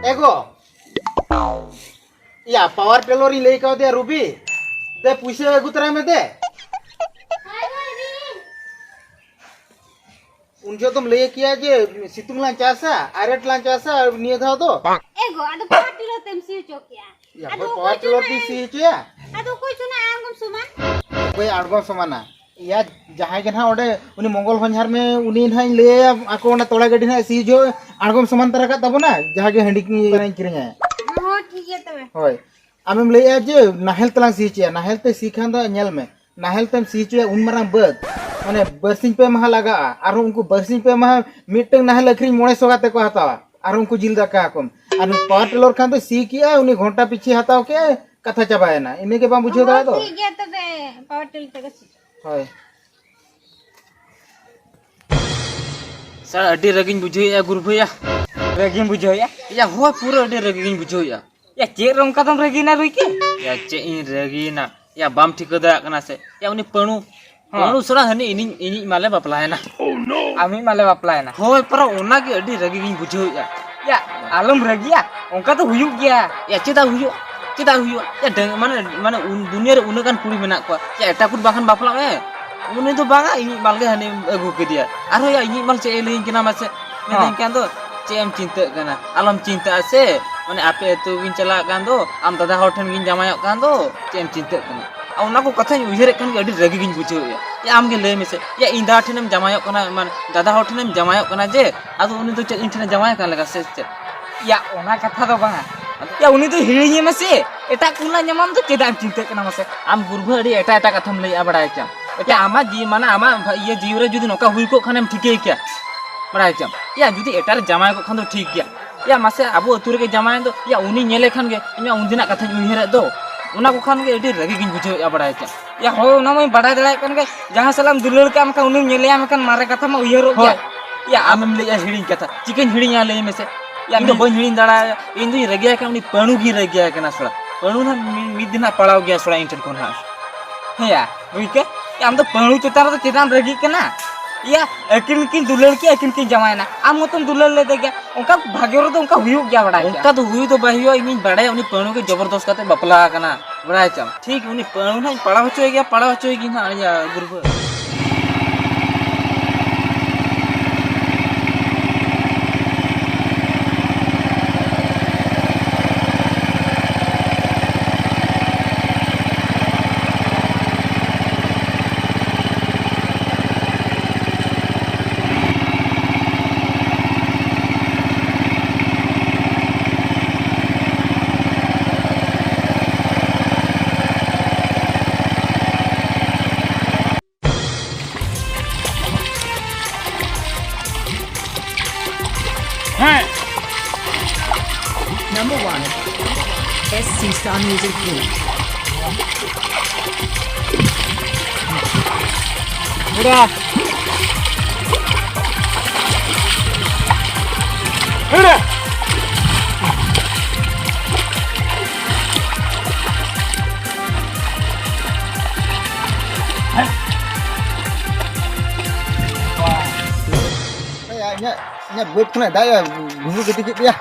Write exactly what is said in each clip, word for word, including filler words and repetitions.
ᱮ ᱜᱚ, ᱭᱟ, ᱯᱟᱣᱟᱨ ᱴᱮᱞᱚᱨ ᱤᱧ ᱞᱟᱹᱭ ᱠᱟᱣᱫᱮᱭᱟ ᱨᱩᱵᱤ, ᱫᱮ ᱯᱩᱭᱥᱟᱹ ᱟᱹᱜᱩ ᱛᱚᱨᱟᱭ ᱢᱮ ᱫᱮ᱾ ᱩᱱ ᱡᱚᱦᱚᱜ ᱫᱚᱢ ᱞᱟᱹᱭ ᱠᱮᱭᱟ ᱡᱮ ᱥᱤᱛᱩᱝ ᱞᱟᱝ ᱪᱟᱥᱟ, ᱟᱨᱮᱴ ᱞᱟᱝ ᱪᱟᱥᱟ ᱱᱤᱭᱟᱹ ᱫᱷᱟᱣ ᱫᱚ᱾ ᱮ ᱜᱚ, ᱟᱫᱚ ᱯᱟᱣᱟᱨ ᱴᱤᱞᱟᱨ ᱛᱮᱢ ᱥᱤ ᱦᱚᱪᱚ ᱠᱮᱭᱟ᱾ ᱭᱟ, ᱟᱫᱚ ᱦᱳᱭ, ᱚᱠᱚᱭ ᱯᱟᱣᱟᱨ ᱪᱚ ᱴᱤᱞᱟᱨ ᱱᱟᱜ ᱛᱮᱧ ᱮ, ᱥᱤ ᱦᱚᱪᱚᱭᱟ᱾ ᱟᱫᱚ ᱚᱠᱚᱭ ᱪᱚ ᱱᱟᱜ ᱟᱬᱜᱚᱢ ᱥᱚᱢᱟᱱ? ᱚᱠᱚᱭ ᱟᱬᱜᱚᱢ ᱥᱚᱢᱟᱱᱟ? ᱭᱟ, ᱡᱟᱦᱟᱸᱭ ᱜᱮ ᱱᱟᱦᱟᱜ ᱚᱸᱰᱮ ᱩᱱᱤ ᱢᱚᱝᱜᱚᱞ ᱦᱚᱧᱦᱟᱨ ᱢᱮ, ᱩᱱᱤ ᱱᱟᱦᱟᱜ ᱤᱧ ᱞᱟᱹᱭᱟᱭᱟ, ᱟᱠᱚ ᱚᱱᱟ ᱛᱚᱲᱟ ᱜᱟᱹᱰᱤ ᱱᱟᱦᱟᱜ ᱥᱤ ᱦᱚᱪᱚ ᱟᱬᱜᱚᱢ ᱥᱚᱢᱟᱱ ᱛᱟᱨᱟ ᱠᱟᱜ ᱛᱟᱵᱚᱱᱟ, ᱡᱟᱦᱟᱸ ᱜᱮ ᱦᱟᱺᱰᱤ ᱠᱤᱨᱤᱧᱟᱭ᱾ ᱦᱚᱸ, ᱴᱷᱤᱠ ᱜᱮᱭᱟ ᱛᱚᱵᱮ᱾ ᱦᱳᱭ, ᱟᱢᱮᱢ ᱞᱟᱹᱭᱮᱜᱼᱟ ᱡᱮ ᱱᱟᱦᱮᱞ ᱛᱮᱞᱟᱝ ᱥᱤ ᱦᱚᱪᱚᱭᱟ, ᱱᱟᱦᱮᱞ ᱛᱮ ᱥᱤ ᱠᱷᱟᱱ ᱫᱚ ᱧᱮᱞ ᱢᱮ, ᱱᱟᱦᱮᱞ ᱛᱮᱢ ᱥᱤ ᱦᱚᱪᱚᱭᱟ ᱩᱱ ᱢᱟᱨᱟᱝ ᱵᱟᱹᱫᱽ, ᱢᱟᱱᱮ ᱵᱟᱨᱥᱤᱧ ᱯᱮ ᱢᱟᱦᱟ ᱞᱟᱜᱟᱜᱼᱟ, ᱟᱨᱦᱚᱸ ᱩᱱᱠᱩ ᱵᱟᱨᱥᱤᱧ ᱯᱮ ᱢᱟᱦᱟ ᱢᱤᱫᱴᱟᱝ ᱱᱟᱦᱮᱞ ᱟᱹᱠᱷᱨᱤᱧ ᱢᱚᱬᱮ ᱥᱚ ᱠᱟᱛᱮ ᱠᱚ ᱦᱟᱛᱟᱣᱟ, ᱟᱨᱦᱚᱸ ᱩᱱᱠᱩ ᱡᱤᱞ ᱫᱟᱠᱟ ᱟᱠᱚᱢ᱾ ᱟᱨ ᱱᱩᱭ ᱯᱟᱣᱟᱨ ᱴᱤᱞᱚᱨ ᱠᱷᱟᱱ ᱫᱚ ᱥᱤ ᱠᱮᱜᱼᱟᱭ, ᱩᱱᱤ ᱜᱷᱚᱱᱴᱟ ᱯᱤᱪᱷᱤ ᱦᱟᱛᱟᱣ ᱠᱮᱜᱼᱟᱭ, ᱠᱟᱛᱷᱟ ᱪᱟᱵᱟᱭᱮᱱᱟ᱾ ᱤᱱᱟᱹ ᱜᱮ ᱵᱟᱢ ᱵᱩᱡᱷᱟᱹᱣ ᱦᱚᱸ, ᱫᱟᱲᱮᱭᱟᱜ ᱫᱚ? ᱴᱷᱤᱠ ᱜᱮᱭᱟ ᱛᱚᱵᱮ, ᱯᱟᱣᱟᱨ ᱴᱤᱞᱚᱨ ᱛᱮᱜᱮ ᱥᱤ᱾ ᱦᱳᱭ᱾ ᱥᱟᱨ, ᱟᱹᱰᱤ ᱨᱟᱹᱜᱤᱧ ᱵᱩᱡᱷᱟᱹᱣᱮᱫᱼᱟ ᱜᱩᱨᱩ ᱵᱷᱟᱹᱭᱟ᱾ ᱨᱟᱹᱜᱤᱢ ᱵᱩᱡᱷᱟᱹᱣᱮᱫᱼᱟ? ᱭᱟ, ᱦᱳᱭ, ᱯᱩᱨᱟᱹ ᱟᱹᱰᱤ ᱨᱟᱹᱜᱤ ᱜᱤᱧ ᱵᱩᱡᱷᱟᱹᱣᱮᱫᱼᱟ᱾ ᱭᱟ, ᱪᱮᱫ ᱨᱮ ᱚᱱᱠᱟ ᱫᱚᱢ ᱨᱟᱹᱜᱤᱭᱮᱱᱟ ᱨᱩᱭᱠᱮ? ᱭᱟ, ᱪᱮᱫ ᱤᱧ ᱨᱟᱹᱜᱤᱭᱮᱱᱟ? ᱭᱟ, ᱵᱟᱢ ᱴᱷᱤᱠᱟᱹ ᱫᱟᱲᱮᱭᱟᱜ ᱠᱟᱱᱟ ᱥᱮ? ᱭᱟ, ᱩᱱᱤ ᱯᱟᱹᱬᱩ, ᱦᱮᱸ᱾ ᱯᱟᱹᱬᱩ ᱥᱚᱲᱟ ᱦᱟᱹᱱᱤ ᱤᱧᱤᱡ, ᱤᱧᱤᱡ ᱢᱟᱞᱮ ᱵᱟᱯᱞᱟᱭᱮᱱᱟ᱾ ᱟᱢᱤᱡ ᱢᱟᱞᱮ ᱵᱟᱯᱞᱟᱭᱮᱱᱟ᱾ ᱦᱳᱭ, ᱯᱟᱨᱟ ᱚᱱᱟᱜᱮ ᱟᱹᱰᱤ ᱨᱟᱹᱜᱤ ᱜᱤᱧ ᱵᱩᱡᱷᱟᱹᱣᱮᱫᱼᱟ᱾ ᱭᱟ, ᱟᱞᱚᱢ ᱨᱟᱹᱜᱤᱭᱟ, ᱚᱱᱠᱟ ᱫᱚ ᱦᱩᱭᱩᱜ ᱜᱮᱭᱟ᱾ ᱭᱟ, ᱪᱮᱫᱟᱜ ᱦᱩᱭᱩᱜ? ᱪᱮᱫᱟᱜ ᱦᱩᱭᱩᱜᱼᱟ? ᱭᱟ, ᱰᱟᱹᱝ-, ᱢᱟᱱᱮ, ᱢᱟᱱᱮ, ᱩᱱ ᱫᱩᱱᱤᱭᱟᱹ ᱨᱮ ᱩᱱᱟᱹᱜ ᱜᱟᱱ ᱠᱩᱲᱤ ᱢᱮᱱᱟᱜ ᱠᱚᱣᱟ᱾ ᱭᱟ, ᱮᱴᱟᱜ ᱠᱩᱲᱤ ᱵᱟᱠᱷᱟᱱ ᱵᱟᱯᱞᱟᱜ ᱢᱮ᱾ ᱩᱱᱤ ᱫᱚ ᱵᱟᱝᱟ, ᱤᱧᱤᱡ ᱢᱟᱞ ᱜᱮ ᱦᱟᱹᱱᱤᱢ ᱟᱹᱜᱩ ᱠᱮᱫᱮᱭᱟ᱾ ᱟᱨᱦᱚᱸ ᱭᱟ, ᱤᱧᱤᱡ ᱢᱟᱞ ᱪᱮᱫ ᱮ ᱞᱟᱹᱭᱟᱹᱧ ᱠᱟᱱᱟ ᱢᱟᱥᱮ? ᱢᱮᱛᱟᱹᱧ ᱦᱚᱸ᱾ ᱠᱟᱱ ᱫᱚ, "ᱪᱮᱫ ᱮᱢ ᱪᱤᱱᱛᱟᱹᱜ ᱠᱟᱱᱟ? ᱟᱞᱚᱢ ᱪᱤᱱᱛᱟᱹᱜᱼᱟ ᱥᱮ, ᱢᱟᱱᱮ, ᱟᱯᱮ ᱟᱹᱛᱩ ᱜᱤᱧ ᱪᱟᱞᱟᱜ ᱠᱟᱱ ᱫᱚ, ᱟᱢ ᱫᱟᱫᱟ ᱦᱚᱲ ᱴᱷᱮᱱ ᱜᱤᱧ ᱡᱟᱶᱟᱭᱚᱜ ᱠᱟᱱ ᱫᱚ, ᱪᱮᱫ ᱮᱢ ᱪᱤᱱᱛᱟᱹᱜ ᱠᱟᱱᱟ?" ᱟᱨ ᱚᱱᱟ ᱠᱚ ᱠᱟᱛᱷᱟᱧ ᱩᱭᱦᱟᱹᱨᱮᱫ ᱠᱷᱟᱱ ᱜᱮ ᱟᱹᱰᱤ ᱨᱟᱹᱜᱤ ᱜᱤᱧ ᱵᱩᱡᱷᱟᱹᱣᱮᱫᱼᱟ᱾ ᱭᱟ, ᱟᱢ ᱜᱮ ᱞᱟᱹᱭ ᱢᱮᱥᱮ, ᱭᱟ, ᱤᱧ ᱫᱟᱫᱟ ᱴᱷᱮᱱᱮᱢ ᱡᱟᱶᱟᱭᱚᱜ ᱠᱟᱱᱟ, ᱢᱟᱱᱮ, ᱫᱟᱫᱟ ᱦᱚᱲ ᱴᱷᱮᱱᱮᱢ ᱡᱟᱶᱟᱭᱚᱜ ᱠᱟᱱᱟ ᱡᱮ, ᱟᱫᱚ ᱩᱱᱤ ᱫᱚ ᱪᱮᱫ ᱤᱧ ᱴᱷᱮᱱᱮ ᱡᱟᱶᱟᱭ ᱠᱟᱱ ᱞᱮᱠᱟ ᱥᱮ ᱪᱮᱫ? ᱭᱟ, ᱚᱱᱟ ᱠᱟᱛᱷᱟ ᱫᱚ ᱵᱟᱝᱟ᱾ ᱭᱟ, ᱩᱱᱤ ᱫᱚ ᱦᱤᱲᱤᱧᱮ ᱢᱮᱥᱮ, ᱮᱴᱟᱜ ᱠᱩᱲᱤ ᱞᱟᱝ ᱧᱟᱢᱟᱢ ᱫᱚ ᱪᱮᱫᱟᱜ ᱮᱢ ᱪᱤᱱᱛᱟᱹᱜ ᱠᱟᱱᱟ ᱢᱟᱥᱮ? ᱟᱢ ᱜᱩᱨᱵᱷᱟᱹ ᱟᱹᱰᱤ ᱮᱴᱟᱜ ᱮᱴᱟᱜ ᱠᱟᱛᱷᱟᱢ ᱞᱟᱹᱭᱮᱫᱼᱟ, ᱵᱟᱲᱟᱭ ᱠᱮᱭᱟᱢ᱾ ᱮᱴᱟᱜ ᱟᱢᱟᱜ ᱡᱤᱣᱤ, ᱢᱟᱱᱮ ᱟᱢᱟᱜ ᱤᱭᱟᱹ ᱡᱤᱣᱤ ᱨᱮ ᱡᱩᱫᱤ ᱱᱚᱝᱠᱟ ᱦᱩᱭ ᱠᱚᱜ ᱠᱷᱟᱱᱮᱢ ᱴᱷᱤᱠᱟᱹᱭ ᱠᱮᱭᱟ, ᱵᱟᱲᱟᱭ ᱠᱮᱭᱟᱢ᱾ ᱭᱟ, ᱡᱩᱫᱤ ᱮᱴᱟᱜ ᱨᱮ ᱡᱟᱶᱟᱭ ᱠᱚᱜ ᱠᱷᱟᱱ ᱫᱚ ᱴᱷᱤᱠ ᱜᱮᱭᱟ᱾ ᱭᱟ, ᱢᱟᱥᱮ, ᱟᱵᱚ ᱟᱹᱛᱩ ᱨᱮᱜᱮ ᱡᱟᱶᱟᱭ ᱫᱚ, ᱭᱟ, ᱩᱱᱤ ᱧᱮᱞᱮ ᱠᱷᱟᱱ ᱜᱮ ᱤᱧ ᱢᱟ ᱩᱱᱫᱤᱱᱟᱜ ᱠᱟᱛᱷᱟᱧ ᱩᱭᱦᱟᱹᱨᱮᱫ ᱫᱚ, ᱚᱱᱟ ᱠᱚ ᱠᱷᱟᱱ ᱜᱮ ᱟᱹᱰᱤ ᱨᱟᱹᱜᱤ ᱜᱤᱧ ᱵᱩᱡᱷᱟᱹᱣᱮᱫᱼᱟ, ᱵᱟᱲᱟᱭ ᱠᱮᱭᱟᱢ᱾ ᱭᱟ, ᱦᱳᱭ, ᱚᱱᱟ ᱢᱟᱧ ᱵᱟᱰᱟᱭ ᱫᱟᱲᱮᱭᱟᱜ ᱠᱟᱱ ᱜᱮ, ᱡᱟᱦᱟᱸ ᱥᱟᱞᱟᱜ ᱮᱢ ᱫᱩᱞᱟᱹᱲ ᱠᱟᱜᱼᱟ, ᱢᱮᱱᱠᱷᱟᱱ ᱩᱱᱤᱢ ᱧᱮᱞᱮᱭᱟ, ᱢᱮᱱᱠᱷᱟᱱ ᱢᱟᱨᱮ ᱠᱟᱛᱷᱟ ᱢᱟ ᱩᱭᱦᱟᱹᱨᱚᱜ ᱦᱳᱭ᱾ ᱜᱮᱭᱟ᱾ ᱭᱟ, ᱟᱢᱮᱢ ᱞᱟᱹᱭᱮᱫᱼᱟ ᱦᱤᱲᱤᱧ ᱠᱟᱛᱷᱟ, ᱪᱤᱠᱟᱹᱧ ᱦᱤᱲᱤᱧᱟ, ᱞᱟᱹᱭ ᱢᱮᱥᱮ? ᱭᱟ, ᱤᱧ ᱫᱚ ᱤᱧ ᱵᱟᱹᱧ ᱦᱤᱲᱤᱧ ᱫᱟᱲᱮᱭᱟᱜᱼᱟ, ᱤᱧ ᱫᱩᱧ ᱨᱟᱹᱜᱤᱭᱟᱭ ᱠᱟᱱᱟ, ᱩᱱᱤ ᱯᱟᱹᱬᱩ ᱜᱤᱧ ᱨᱟᱹᱜᱤᱭᱟᱭ ᱠᱟᱱᱟ ᱥᱚᱲᱟ᱾ ᱯᱟᱹᱬᱩ ᱱᱟᱦᱟᱜ ᱢᱤ-, ᱢᱤᱫ ᱫᱤᱱ ᱦᱟᱸᱜ ᱯᱟᱲᱟᱣ ᱜᱮᱭᱟ ᱥᱚᱲᱟ ᱤᱧ ᱴᱷᱮᱱ ᱠᱷᱚᱱ ᱦᱟᱸᱜ᱾ ᱦᱮᱸᱭᱟ, ᱜᱚᱢᱠᱮ, ᱭᱟ, ᱟᱢ ᱫᱚ ᱯᱟᱹᱬᱩ ᱪᱮᱛᱟᱱ ᱨᱮᱫᱚ ᱪᱮᱫᱟᱜ ᱮᱢ ᱨᱟᱹᱜᱤᱜ ᱠᱟᱱᱟ? ᱜᱮᱭᱟ, ᱟᱹᱠᱤᱱ ᱠᱤᱱ ᱫᱩᱞᱟᱹᱲ ᱠᱮᱫ, ᱟᱹᱠᱤᱱ ᱠᱤᱱ ᱡᱟᱶᱟᱭᱮᱱᱟ, ᱟᱢ ᱦᱚᱸᱛᱚᱢ ᱫᱩᱞᱟᱹᱲ ᱞᱮᱫᱮ ᱜᱮᱭᱟ᱾ ᱚᱱᱠᱟ ᱵᱷᱟᱜᱮ ᱨᱮᱫᱚ ᱚᱱᱠᱟ ᱦᱩᱭᱩᱜ ᱜᱮᱭᱟ, ᱵᱟᱲᱟᱭ ᱜᱮᱭᱟ᱾ ᱚᱱᱠᱟ ᱫᱚ ᱦᱩᱭ ᱫᱚ ᱵᱟᱭ ᱦᱩᱭᱩᱜᱼᱟ, ᱤᱧᱤᱧ ᱵᱟᱲᱟᱭᱟ ᱩᱱᱤ ᱯᱟᱹᱣᱲᱟᱹ ᱜᱮ ᱡᱚᱵᱚᱨᱫᱚᱥ ᱠᱟᱛᱮ ᱵᱟᱯᱞᱟ ᱟᱠᱟᱱᱟ, ᱵᱟᱲᱟᱭ ᱪᱟᱢ᱾ ᱴᱷᱤᱠ ᱩᱱᱤ ᱯᱟᱹᱣᱲᱟᱹ ᱦᱟᱸᱜ ᱤᱧ ᱯᱟᱲᱟᱣ ᱦᱚᱪᱚᱭ ᱜᱮᱭᱟ, ᱯᱟᱲᱟᱣ ᱦᱚᱪᱚᱭ ᱜᱮᱭᱟ ᱦᱟᱸᱜ, ᱤᱭᱟᱹ, ᱜᱩᱨᱵᱟᱹ᱾ ᱦᱮᱸ᱾ Number one, S C Star Music Group. ᱤᱧᱟᱹᱜ, ᱤᱧᱟᱹᱜ ᱵᱟᱹᱫᱽ ᱠᱷᱚᱱᱟᱜ ᱫᱟᱜ ᱮ ᱜᱷᱩᱸᱜᱩ ᱜᱤᱰᱤ ᱠᱮᱫ ᱜᱮᱭᱟ᱾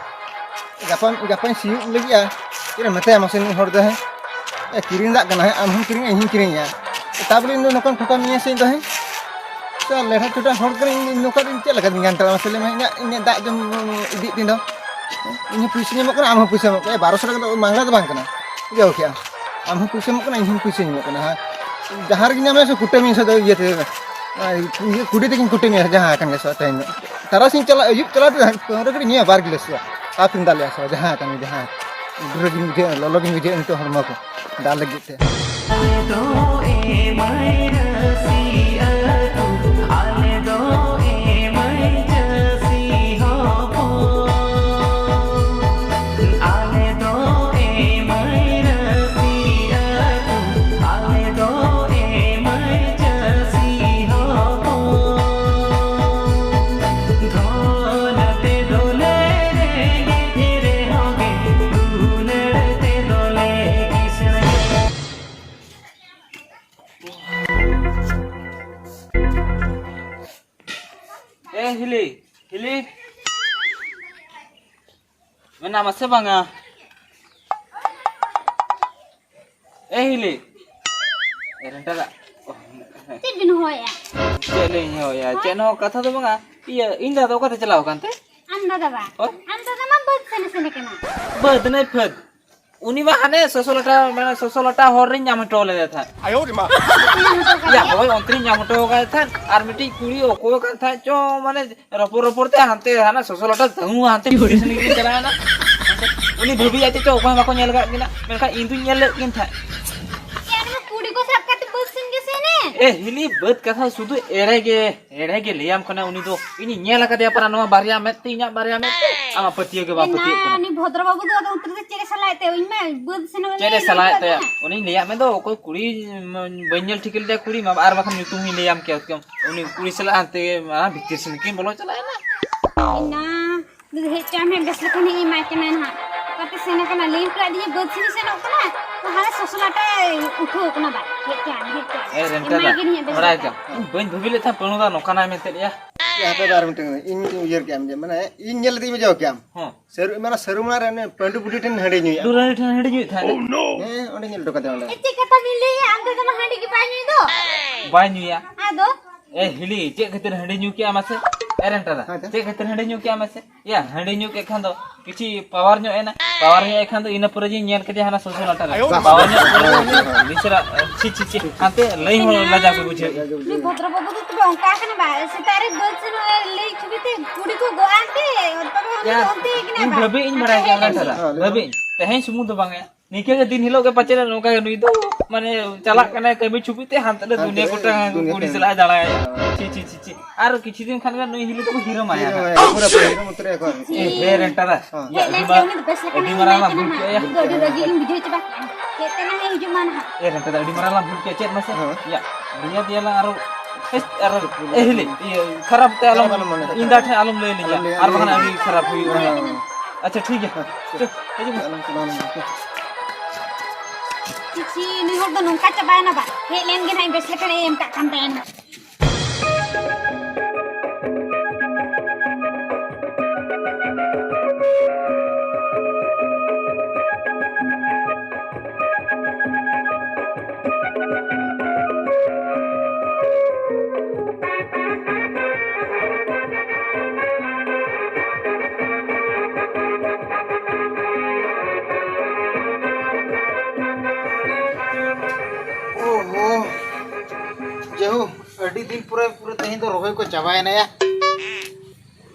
ᱜᱟᱯᱟ, ᱜᱟᱯᱟᱧ ᱥᱤᱭᱳᱜ ᱞᱟᱹᱜᱤᱫᱼᱟ᱾ ᱪᱮᱫ ᱮᱢ ᱢᱮᱛᱟᱭᱟ ᱢᱟᱥᱮ ᱢᱤᱫ ᱦᱚᱲ ᱫᱚ, ᱦᱮᱸ? ᱮ, ᱠᱤᱨᱤᱧ ᱫᱟᱜ ᱠᱟᱱᱟ, ᱦᱮᱸ? ᱟᱢ ᱦᱚᱸᱢ ᱠᱤᱨᱤᱧᱟ, ᱤᱧ ᱦᱚᱸᱧ ᱠᱤᱨᱤᱧᱟ᱾ ᱛᱟ ᱵᱚᱞᱮ ᱤᱧ ᱫᱚ ᱱᱚᱝᱠᱟᱢ ᱴᱷᱚᱠᱟᱣ ᱢᱤᱧᱟ ᱥᱮ ᱤᱧ ᱫᱚ, ᱦᱮᱸ? ᱥᱮ ᱞᱮᱲᱦᱟ ᱪᱚᱴᱟ ᱦᱚᱲ ᱠᱟᱹᱱᱟᱹᱧ, ᱤᱧ ᱱᱚᱝᱠᱟ ᱫᱚ ᱤᱧ ᱪᱮᱫ ᱞᱮᱠᱟ ᱛᱤᱧ ᱜᱟᱱ ᱛᱟᱢᱟ ᱢᱟᱥᱮ ᱞᱟᱹᱭ ᱢᱮ? ᱤᱧᱟᱹᱜ, ᱤᱧᱟᱹᱜ ᱫᱟᱜ ᱡᱚᱢ ᱤᱫᱤᱭᱮᱫ ᱛᱤᱧ ᱫᱚ᱾ ᱤᱧ ᱦᱚᱸ ᱯᱩᱭᱥᱟᱹᱧ ᱮᱢᱚᱜ ᱠᱟᱱᱟ, ᱟᱢ ᱦᱚᱸ ᱯᱩᱭᱥᱟᱹᱢ ᱮᱢᱚᱜ ᱠᱟᱱᱟ᱾ ᱮ, ᱵᱟᱨᱚᱥᱚ ᱴᱟᱠᱟ ᱫᱚ ᱢᱟᱝᱞᱟ ᱫᱚ ᱵᱟᱝ ᱠᱟᱱᱟ᱾ ᱵᱩᱡᱷᱟᱹᱣ ᱠᱮᱜᱼᱟᱢ? ᱟᱢ ᱦᱚᱸ ᱯᱩᱭᱥᱟᱹᱢ ᱮᱢᱚᱜ ᱠᱟᱱᱟ, ᱤᱧ ᱦᱚᱸᱧ ᱯᱩᱭᱥᱟᱹᱧ ᱮᱢᱚᱜ ᱠᱟᱱᱟ᱾ ᱦᱮᱸ, ᱡᱟᱦᱟᱸ ᱨᱮᱜᱮᱧ ᱧᱟᱢᱮᱭᱟ ᱥᱮ ᱠᱩᱴᱟᱹᱢᱤᱧ ᱥᱮ ᱤᱭᱟᱹ ᱛᱮ, ᱤᱭᱟᱹ ᱠᱩᱰᱤ ᱛᱮᱜᱮᱧ ᱠᱩᱴᱟᱹᱢᱮᱭᱟ ᱡᱟᱦᱟᱸ ᱠᱟᱱ ᱜᱮ ᱥᱮ ᱛᱮᱦᱮᱧ ᱫᱚ᱾ ᱛᱟᱨᱟᱥᱤᱧ ᱪᱟᱞᱟᱜ, ᱟᱹᱭᱩᱵ ᱪᱟᱞᱟᱜ ᱛᱮ ᱯᱟᱹᱣᱨᱟᱹ ᱠᱟᱹᱴᱤᱡ ᱧᱩᱭᱟ ᱵᱟᱨ ᱜᱤᱞᱟᱹᱥ ᱜᱟᱱ᱾ ᱟᱯᱮᱢ ᱫᱟᱞᱮᱭᱟ ᱥᱮ ᱵᱟᱝ? ᱡᱟᱦᱟᱸ ᱠᱟᱱ ᱜᱮ, ᱡᱟᱦᱟᱸ ᱰᱨᱟᱹᱜᱤᱧ ᱵᱩᱡᱷᱟᱹᱣ, ᱞᱚᱞᱚ ᱜᱤᱧ ᱵᱩᱡᱷᱟᱹᱣ ᱱᱤᱛᱚᱜ ᱦᱚᱲᱢᱚ ᱠᱚ ᱫᱟᱞ ᱞᱟᱹᱜᱤᱫ ᱛᱮ᱾ ᱟᱞᱮ ᱫᱚ ᱮ ᱢᱟᱹᱭ ᱨᱟᱹᱥᱤ ᱟᱹᱛᱩ, ᱟᱞᱮ ᱫᱚ ᱮ ᱢᱟᱹᱭ ᱪᱟᱹᱥᱤ ᱦᱚᱯᱚᱱ᱾ ᱟᱞᱮ ᱫᱚ ᱮ ᱢᱟᱹᱭ ᱨᱟᱹᱥᱤ ᱟᱹᱛᱩ, ᱟᱞᱮ ᱫᱚ ᱮ ᱢᱟᱹᱭ ᱪᱟᱹᱥᱤ ᱦᱚᱯᱚᱱ᱾ ᱫᱷᱚᱱ ᱛᱮ ᱫᱚᱞᱮ ᱨᱮᱸᱜᱮᱡ ᱨᱮᱦᱚᱸ ᱜᱮ, ᱫᱩᱞᱟᱹᱲ ᱛᱮ ᱫᱚᱞᱮ ᱠᱤᱥᱟᱹᱬ ᱜᱮ᱾ ᱦᱤᱞᱤ, ᱢᱮᱱᱟᱢᱟ ᱥᱮ ᱵᱟᱝᱟ? ᱮ ᱦᱤᱞᱤ, ᱮ ᱨᱮᱱᱴᱟ ᱫᱟ᱾ ᱪᱮᱫ ᱵᱤᱱ ᱦᱚᱦᱚᱭᱮᱜᱼᱟ? ᱪᱮᱫ ᱞᱤᱧ ᱦᱚᱦᱚᱭᱟ? ᱦᱳᱭ? ᱪᱮᱫ ᱦᱚᱸ ᱠᱟᱛᱷᱟ ᱫᱚ ᱵᱟᱝᱟ᱾ ᱤᱭᱟᱹ, ᱤᱧ ᱫᱟᱫᱟ ᱚᱠᱟᱛᱮ ᱪᱟᱞᱟᱣ ᱟᱠᱟᱱ ᱛᱮ? ᱟᱢ ᱫᱟᱫᱟ ᱵᱟ? ᱦᱳᱭ? ᱟᱢ ᱫᱟᱫᱟ ᱢᱟ ᱵᱟᱹᱫᱽ ᱥᱮᱱᱮ ᱥᱮᱱ ᱠᱟᱱᱟ᱾ ᱵᱟᱹᱫᱽ ᱱᱟᱭ ᱯᱷᱟᱹᱫᱽ᱾ ᱩᱱᱤ ᱢᱟ ᱦᱟᱱᱮ ᱥᱚᱥᱚ ᱞᱟᱴᱟ, ᱢᱟᱱᱮ ᱥᱚᱥᱚ ᱞᱟᱴᱟ ᱦᱚᱨ ᱨᱤᱧ ᱧᱟᱢ ᱦᱚᱴᱚ ᱞᱮᱫᱮ ᱛᱟᱦᱮᱸᱫ᱾ ᱟᱭᱳ ᱨᱮ ᱢᱟ᱾ ᱭᱟ, ᱦᱳᱭ, ᱚᱱᱛᱮ ᱨᱤᱧ ᱧᱟᱢ ᱦᱚᱴᱚ ᱠᱟᱫᱮ ᱛᱟᱦᱮᱸᱫ᱾ ᱟᱨ ᱢᱤᱫᱴᱤᱡ ᱠᱩᱲᱤ ᱚᱠᱚᱭ ᱠᱟᱱ ᱛᱟᱦᱮᱸᱫ ᱪᱚ, ᱢᱟᱱᱮ ᱨᱚᱯᱚᱲ ᱨᱚᱯᱚᱲ ᱛᱮ ᱦᱟᱱᱛᱮ ᱦᱟᱱᱟ ᱥᱚᱥᱚ ᱞᱟᱴᱟ ᱛᱟᱹᱦᱩ ᱦᱟᱱᱛᱮ ᱵᱷᱤᱛᱤᱨ ᱥᱮᱱ ᱜᱮᱠᱤᱱ ᱪᱟᱞᱟᱣᱮᱱᱟ᱾ ᱩᱱᱤ ᱵᱷᱟᱹᱵᱤᱭᱟᱜ ᱪᱮᱫ ᱪᱚ ᱚᱠᱚᱭ ᱦᱚᱸ ᱵᱟᱠᱚ ᱧᱮᱞ ᱟᱠᱟᱫ ᱠᱤᱱᱟ, ᱢᱮᱱᱠᱷᱟᱱ ᱤᱧ ᱫᱩᱧ ᱧᱮᱞ ᱞᱮᱫ ᱠᱤᱱ ᱛᱟᱦᱮᱸᱫ᱾ ᱭᱟ, ᱱᱚᱣᱟ ᱠᱩᱲᱤ ᱠᱚ ᱥᱟᱵ ᱠᱟᱛᱮ ᱵᱟᱹᱫᱽ ᱥᱮᱱ ᱜᱮ ᱥᱮᱱ ᱮᱱ᱾ ᱮ ᱦᱤᱞᱤ, ᱵᱟᱹᱫᱽ ᱠᱟᱛᱷᱟ ᱥᱩᱫᱷᱩ ᱮᱲᱮ ᱜᱮ, ᱮᱲᱮ ᱜᱮ ᱞᱟᱹᱭᱟᱢ ᱠᱟᱱᱟ᱾ ᱩᱱᱤ ᱫᱚ ᱤᱧᱤᱧ ᱧᱮᱞ ᱟᱠᱟᱫᱮᱭᱟ ᱯᱟᱨᱟ ᱱᱚᱣᱟ ᱵᱟᱨᱭᱟ ᱢᱮᱫ ᱛᱮ, ᱤᱧᱟᱹᱜ ᱵᱟᱨᱭᱟ ᱢᱮᱫ ᱛᱮ᱾ ᱟᱢᱟᱜ ᱯᱟᱹᱛᱭᱟᱹᱣ ᱜᱮ ᱵᱟᱢ ᱮ ᱱᱟ, ᱯᱟᱹᱛᱭᱟᱹᱜ ᱠᱟᱱᱟ᱾ ᱩᱱᱤ ᱵᱷᱚᱫᱨᱚ ᱵᱟᱹᱵᱩ ᱫᱚ ᱟᱫᱚ ᱚᱱᱛᱮ ᱨᱮ ᱪᱮᱫ ᱮ ᱥᱟᱞᱟᱭᱮᱫ ᱛᱟᱭᱟ? ᱤᱧ ᱢᱟ ᱵᱟᱹᱫᱽ ᱥᱮᱱᱚᱜ ᱤᱧ ᱪᱮᱫ ᱮ ᱞᱟᱹᱭ ᱥᱟᱞᱟᱭᱮᱫ ᱟᱠᱟᱫ ᱛᱟᱭᱟ? ᱢᱮᱭᱟ᱾ ᱩᱱᱤᱧ ᱞᱟᱹᱭᱟᱫ ᱢᱮ ᱫᱚ, ᱚᱠᱚᱭ ᱠᱩᱲᱤ, ᱢ-, ᱵᱟᱹᱧ ᱧᱮᱞ ᱴᱷᱤᱠ ᱞᱮᱫᱮᱭᱟ ᱠᱩᱲᱤ ᱢᱟ, ᱟᱨ ᱵᱟᱠᱷᱟᱱ ᱧᱩᱛᱩᱢ ᱦᱚᱸᱧ ᱞᱟᱹᱭᱟᱢ ᱠᱮᱭᱟ᱾ ᱩᱱᱤ ᱠᱩᱲᱤ ᱥᱟᱞᱟᱜ ᱦᱟᱱᱛᱮ, ᱟᱨ ᱵᱷᱤᱛᱤᱨ ᱥᱮᱱ ᱠᱤᱱ ᱵᱚᱞᱚ ᱪᱟᱞᱟᱣᱮᱱᱟ᱾ ᱤᱧ ᱱᱟ, ᱦᱮᱡ ᱦᱚᱪᱚ ᱟᱢ ᱦᱮᱸ, ᱵᱮᱥ ᱞᱮᱠᱷᱟᱱ ᱦᱮᱸ ᱮᱢᱟᱭ ᱠᱟᱱᱟ ᱱᱟᱦᱟᱜ᱾ ᱚᱠᱟᱛᱮ ᱥᱮᱱ ᱟᱠᱟᱱᱟ? ᱞᱟᱹᱭ ᱦᱚᱴᱚ ᱟᱫᱤᱧᱟ ᱵᱟᱹᱫᱽ ᱥᱮᱱ ᱥᱮᱱᱚᱜ ᱠᱟᱱᱟ᱾ ᱛᱚ ᱦᱟᱱᱮ ᱥᱚᱥᱚ ᱞᱟᱴᱟᱭ ᱩᱴᱷᱟᱹᱣ ᱠᱟᱱᱟ ᱵᱟᱭ᱾ ᱦᱮᱡ ᱦᱚᱪᱚ ᱟᱢ, ᱦᱮᱡ ᱦᱚᱪᱚ ᱟᱢ᱾ ᱮ ᱨᱮᱱᱴᱟ ᱫᱟ, ᱮᱢᱟᱭ ᱜᱮ ᱱᱟᱦᱟᱜ ᱵᱮᱥ ᱵᱟᱲᱟᱭ ᱞᱮᱠᱟ᱾ ᱪᱚ, ᱤᱧ ᱵᱟᱹᱧ ᱵᱷᱟᱹᱵᱤ ᱞᱮᱫ ᱛᱟᱦᱮᱸᱫ ᱯᱟᱹᱱᱩ ᱫᱟ ᱱᱚᱝᱠᱟᱱᱟᱭ ᱢᱮᱱᱛᱮ ᱭᱟ᱾ ᱮ ᱦᱟᱯᱮ ᱫᱟ, ᱟᱨ ᱢᱤᱫᱴᱮᱱ ᱤᱧ ᱢᱤᱫᱴᱮᱱ ᱩᱭᱦᱟᱹᱨ ᱠᱮᱫᱼᱟ, ᱡᱮ ᱢᱟᱱᱮ ᱤᱧ ᱧᱮᱞ ᱞᱮᱫᱮᱧ ᱵᱩᱡᱷᱟᱹᱣ ᱠᱮᱫᱼᱟᱢ᱾ ᱦᱚᱸ᱾ ᱥᱟᱹᱨᱩ, ᱢᱟᱱᱮ ᱥᱟᱹᱨᱩ ᱢᱟᱲᱟᱝ ᱨᱮ ᱚᱱᱮ ᱯᱟᱺᱰᱩ ᱵᱩᱰᱷᱤ ᱴᱷᱮᱱ ᱦᱟᱺᱰᱤ ᱧᱩᱭᱟ᱾ ᱰᱩᱨᱟᱹ ᱦᱟᱺᱰᱤ ᱴᱷᱮᱱ ᱦᱟᱺᱰᱤ ᱧᱩᱭᱮᱫ ᱛᱟᱦᱮᱸᱫ᱾ ᱦᱮᱸ, ᱚᱸᱰᱮ ᱧᱮᱞ ᱦᱚᱴᱚ ᱠᱟᱫᱮᱭᱟ ᱚᱸᱰᱮ᱾ ᱮ, ᱪᱮᱫ ᱠᱟᱛᱷᱟ ᱵᱤᱱ ᱞᱟᱹᱭᱟ? ᱟᱢ ᱫᱟᱫᱟ ᱢᱟ ᱦᱟᱺᱰᱤ ᱜᱮ ᱵᱟᱭ ᱧᱩᱭ ᱫᱚ᱾ ᱵᱟᱭ ᱧᱩᱭᱟ? ᱟᱫᱚ? ᱮ ᱦᱤᱞᱤ, ᱪᱮᱫ ᱠᱷᱟᱹᱛᱤᱨ ᱦᱟᱺᱰᱤ ᱧᱩ ᱠᱮᱜᱼᱟ ᱢᱟᱥᱮ? ᱮ ᱨᱮᱱᱴᱟ ᱫᱟ, ᱦᱮᱸ, ᱪᱮᱫ ᱠᱷᱟᱹᱛᱤᱨ ᱦᱟᱺᱰᱤ ᱧᱩ ᱠᱮᱜᱼᱟ ᱢᱟᱥᱮ? ᱭᱟ, ᱦᱟᱺᱰᱤ ᱧᱩ ᱠᱮᱫ ᱠᱷᱟᱱ ᱫᱚ ᱠᱤᱪᱷᱩ ᱯᱟᱣᱟᱨ ᱧᱚᱜ ᱮᱱᱟ, ᱯᱟᱣᱟᱨ ᱧᱚᱜ ᱮᱱ ᱠᱷᱟᱱ ᱫᱚ ᱤᱱᱟᱹ ᱯᱚᱨᱮ ᱡᱮᱧ ᱧᱮᱞ ᱠᱮᱫᱮᱭᱟ ᱦᱟᱱᱟ ᱥᱚᱥᱚ ᱞᱟᱴᱟ ᱨᱮ᱾ ᱟᱭᱳ ᱯᱟᱣᱟᱨ ᱧᱚᱜ ᱯᱚᱨᱮ ᱫᱚ ᱩᱱᱤ ᱢᱤᱥᱨᱟ, ᱪᱷᱤ, ᱪᱷᱤ, ᱪᱷᱤ, ᱦᱟᱱᱛᱮ ᱞᱟᱹᱭ ᱦᱚᱸ ᱞᱟᱡᱟᱣ ᱜᱮ ᱵᱩᱡᱷᱟᱹᱣ᱾ ᱩᱱᱤ ᱵᱷᱚᱫᱨᱚ ᱵᱟᱹᱵᱩ ᱫᱚ ᱛᱚᱵᱮ ᱚᱱᱠᱟ ᱠᱟᱱᱟ ᱵᱟᱭ? ᱥᱮᱛᱟᱜ ᱨᱮ ᱵᱟᱹᱫᱽ ᱥᱮᱱ ᱞᱟᱹᱭ ᱪᱷᱩᱵᱤ ᱛᱮ ᱠᱩᱲᱤ ᱠᱚ ᱜᱚᱜ ᱟᱱᱛᱮ, ᱛᱚᱵᱮ ᱩᱱᱤ ᱭᱟ, ᱫᱚ ᱚᱱᱛᱮ ᱠᱟᱱᱟ ᱤᱧ ᱵᱟᱭ? ᱵᱷᱟᱹᱵᱤ ᱤᱧ ᱵᱟᱲᱟᱭ ᱜᱮᱭᱟ ᱚᱱᱟ ᱦᱮᱸ, ᱠᱟᱛᱷᱟ᱾ ᱞᱟᱹᱭ ᱢᱮ᱾ ᱵᱷᱟᱹᱵᱤ, ᱛᱮᱦᱮᱧ ᱥᱩᱢᱩᱝ ᱫᱚ ᱵᱟᱝ ᱭᱟ, ᱱᱤᱝᱠᱟᱹ ᱜᱮ ᱫᱤᱱ ᱦᱤᱞᱳᱜ ᱜᱮ ᱯᱟᱪᱮᱫ ᱱᱚᱝᱠᱟ ᱜᱮ ᱱᱩᱭ ᱫᱚ, ᱢᱟᱱᱮ, ᱪᱟᱞᱟᱜ ᱠᱟᱱᱟᱭ ᱠᱟᱹᱢᱤ ᱪᱷᱩᱵᱤ ᱛᱮ, ᱦᱟᱱᱛᱮ ᱨᱮ ᱦᱟᱱᱛᱮ ᱫᱩᱱᱤᱭᱟᱹ ᱨᱮ ᱜᱚᱴᱟ ᱫᱩᱱᱤᱭᱟᱹ ᱠᱩᱲᱤ ᱠᱚ ᱥᱟᱞᱟᱜ ᱮ ᱫᱟᱬᱟᱭᱟ᱾ ᱪᱷᱤ, ᱪᱷᱤ, ᱪᱷᱤ, ᱪᱷᱤ᱾ ᱟᱨ ᱠᱤᱪᱷᱩ ᱫᱤᱱ ᱠᱷᱟᱱ ᱜᱮ ᱱᱩᱭ ᱦᱤᱞᱤ ᱫᱚᱠᱚ ᱦᱤᱨᱳ ᱢᱟᱭᱟ᱾ ᱦᱤᱨᱳ ᱢᱟᱭᱟ, ᱯᱩᱨᱟᱹ, ᱯᱩᱨᱟᱹ ᱦᱤᱨᱳ ᱩᱛᱟᱹᱨ ᱟᱠᱚ ᱟᱨᱠᱤ᱾ ᱮ, ᱦᱮ, ᱨᱮᱱᱴᱟ ᱫᱟ᱾ ᱦᱮᱸ᱾ ᱭᱟ, ᱦᱮᱡ ᱟᱹᱰᱤ ᱞᱮᱱ ᱢᱟ-, ᱠᱷᱟᱱ ᱩᱱᱤ ᱫᱚ ᱵᱮᱥ ᱞᱮᱠᱟ ᱟᱹᱰᱤ ᱧᱮᱞ ᱢᱟᱨᱟᱝ ᱢᱮ ᱞᱟᱝ ᱠᱟᱱᱟ ᱵᱷᱩᱞ ᱠᱮᱫᱼᱟ ᱦᱟᱸᱜ᱾ ᱭᱟ᱾ ᱪᱮᱫ ᱛᱮ ᱱᱟᱦᱟᱜ ᱦᱤᱡᱩᱜ ᱢᱟ ᱱᱟᱦᱟᱜ᱾ ᱦᱮᱡ ᱛᱮ ᱱᱟᱦᱟᱜ ᱦᱤᱡᱩᱜ ᱢᱟ ᱱᱟᱦᱟᱜ᱾ ᱮ, ᱨᱮᱱᱴᱟ ᱫᱟ, ᱟᱹᱰᱤ ᱢᱟᱨᱟᱝ ᱞᱟᱝ ᱵᱷᱩᱞ ᱠᱮᱫᱼᱟ, ᱪᱮᱫ ᱢᱟᱥᱮ? ᱦᱮᱸ᱾ ᱭᱟ, ᱞᱟᱹᱭᱟ ᱫᱮᱭᱟ ᱞᱟᱝ ᱟᱨᱚ, ᱮ, ᱟᱨᱚ, ᱮ, ᱦᱤᱞᱤ, ᱤᱭᱟᱹ, ᱠᱷᱟᱨᱟᱯ ᱛᱮ ᱟᱞᱚᱢ, ᱠᱷᱟᱨᱟᱯ ᱟᱞᱚᱢ ᱢᱚᱱᱮᱭᱟ᱾ ᱤᱧ ᱫᱟ ᱴᱷᱮᱱ ᱟᱞᱚᱢ ᱞᱟᱹᱭ ᱞᱤᱧᱟ, ᱦᱮᱸ, ᱟᱨ ᱵᱟᱠᱷᱟᱱ ᱦᱮᱸ᱾ ᱟᱹᱰᱤ ᱠᱷᱟᱨᱟᱯ ᱦᱩᱭᱩᱜᱼᱟ᱾ ᱦᱮᱸ᱾ ᱟᱪᱪᱷᱟ, ᱴᱷᱤᱠ ᱜᱮᱭᱟ᱾ ᱪᱚ, ᱦᱤᱡᱩᱜ ᱢᱮ᱾ ᱟᱞᱚᱢ ᱪᱟᱞᱟᱣ ᱞᱮᱱᱟ᱾ ᱪᱤᱪᱤ, ᱱᱩᱭ ᱦᱚᱲ ᱫᱚ ᱱᱚᱝᱠᱟ ᱪᱟᱵᱟᱭᱮᱱᱟ ᱵᱟ? ᱦᱮᱡ ᱞᱮᱱ ᱜᱮ ᱱᱟᱦᱟᱜ ᱤᱧ ᱵᱮᱥ ᱞᱮᱠᱟᱱ ᱮ ᱮᱢ ᱠᱟᱜ ᱠᱟᱱ ᱛᱟᱦᱮᱱᱟ᱾ ᱛᱮᱦᱮᱧ ᱫᱚ ᱨᱚᱦᱚᱭ ᱠᱚ ᱪᱟᱵᱟᱭᱮᱱᱟ ᱭᱟ᱾